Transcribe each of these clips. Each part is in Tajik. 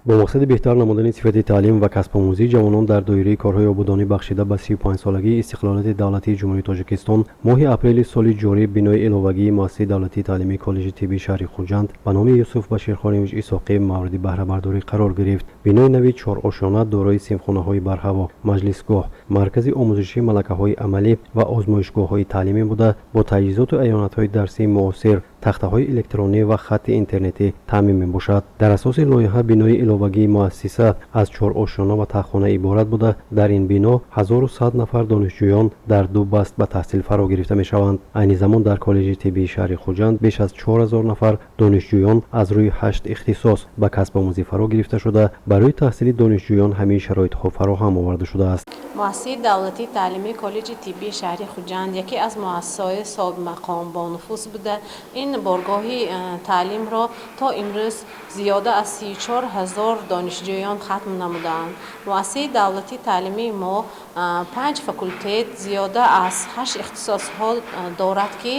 Бо мақсади беҳтар намудани сифати таълим ва касбомӯзии ҷавонон дар доираи корҳои ободонӣ бахшида ба 35-солагии истиқлолияти давлатии Ҷумҳурии Тоҷикистон, моҳи апрели соли ҷорӣ бинои иловагии муассисаи давлатии таълимии Коллеҷи тиббии шаҳри Хуҷанд ба номи Юсуф Баширхонович Исоқӣ мавриди баҳрабардорӣ қарор гирифт. Бинои нави чорошёна дорои синфхонаҳои барҳаво, маҷлисгоҳ, маркази омӯзишии малакаҳои амалӣ ва озмоишгоҳҳои таълимӣ буда, бо таҷҳизоту аёнатҳои дарсии муосир, тахтаҳои электронӣ ва хатти интернетӣ таъмин мебошад. Дар асоси лоиҳа бинои иловагии муассиса аз чор ошёна ва таҳхона иборат буда, дар ин бино 1100 нафар донишҷӯён дар ду баст ба таҳсил фаро гирифта мешаванд. Айни замон дар Коллеҷи тиббии шаҳри Хуҷанд беш аз 4000 нафар донишҷӯён аз рӯи ҳашт ихтисос ба касбомӯзӣ фаро гирифта шуда, барои таҳсили донишҷӯён ҳамаи шароитҳо фароҳам оварда шудааст. Муассисаи давлатии таълимии Коллеҷи тиббии шаҳри Хуҷанд яке аз муассисаҳои соҳибмақом, бонуфуз буда, ин боргоҳи таълимро то имрӯз зиёда аз 34 000 донишҷӯён хатм намудаанд. Муассисаи давлатии таълимии мо панҷ факултет, зиёда аз ҳашт ихтисосҳо дорад, ки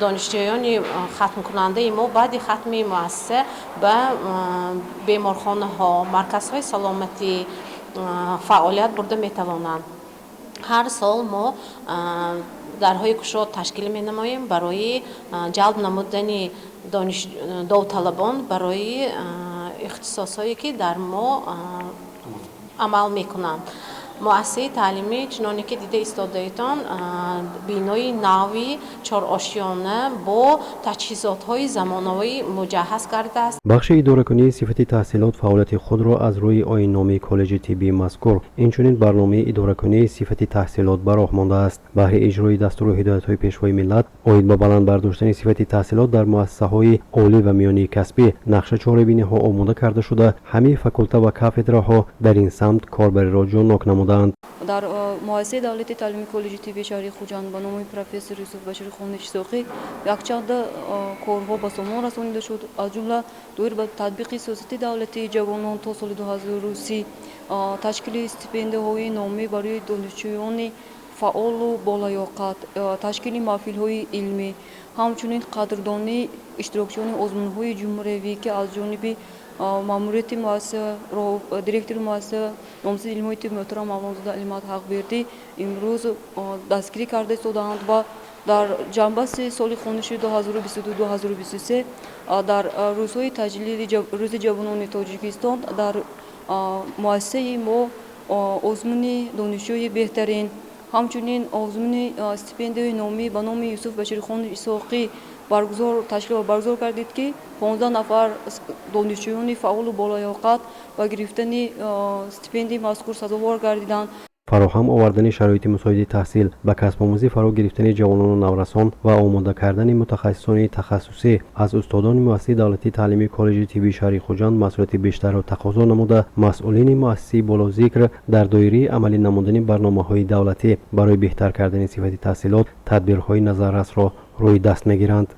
донишҷӯёни хатмкунандаи мо баъди хатми муассиса ба беморхонаҳо, марказҳои саломатӣ фаъолият бурда метавонанд. Ҳар сол мо дарҳои кушод ташкил менамоем барои ҷалб намудани довталабон барои ихтисосҳое, ки дар мо амал мекунанд. Муассисаи таълимӣ, чуноне ки дида истодаетон, бинои нави чорошёна бо таҷҳизотҳои замонавӣ муҷаҳҳаз гардидааст. Бахши идоракунии сифати таҳсилот фаъолияти худро аз рӯи оинномаи коллеҷи тиббии мазкур, инчунин барномаи идоракунии сифати таҳсилот ба роҳ мондааст. Баҳри иҷрои дастуру ҳидоятҳои Пешвои миллат оид ба баланд бардоштани сифати таҳсилот дар муассисаҳои олӣ ва миёнии касбӣ нақша чорабиниҳо омода карда шуда, ҳамаи факулта ва кафедраҳо дар ин самт корбариро ҷоннок намуданд. Дар муассисаи давлатии таълимии Коллеҷи тиббии шаҳри Хуҷанд ба номи профессор Юсуф Баширхонович Исоқӣ якчанд корҳо ба сомон расонида шуд, аз ҷумла доир ба татбиқи сиёсати давлатии ҷавонон то соли 2030, ташкили стипендияҳои номӣ барои донишҷӯёни фаъолу болаёқат, ташкили маҳфилҳои илмӣ, ҳамчунин қадрдонии иштирокчиёни озмунҳои ҷумҳуриявӣ, ки аз ҷониби маъмурияти муассиса, директори муассиса, номзади илмҳои тиб муҳтарам Мавлонзода Алимат Ҳақбердӣ имрӯз дастгирӣ карда истодаанд ва дар ҷанбаси соли хониши 2022-2023 дар рӯзҳои таҷлили Рӯзи ҷавонони Тоҷикистон дар муассисаи мо озмуни донишҷӯи беҳтарин, ҳамчунин озмуни стипендияи номӣ ба номи Юсуф Баширхони Исоқӣ баргузор ташкил ва баргузор гардид, ки 15 нафар донишҷӯёни фаъолу болаёқат ба гирифтани стипендияи мазкур сазовор гардиданд. Фароҳам овардани шароити мусоиди таҳсил, ба касбомӯзӣ фаро гирифтани ҷавонону наврасон ва омода кардани мутахассисони тахассусӣ аз устодони муассисаи давлатии таълимии Коллеҷи тиббии шаҳри Хуҷанд масъулияти бештарро тақозо намуда, масъулини муассисаи болозикр дар доираи амалӣ намудани барномаҳои давлатӣ барои беҳтар кардани сифати таҳсилот тадбирҳои назаррасро рӯи даст мегиранд.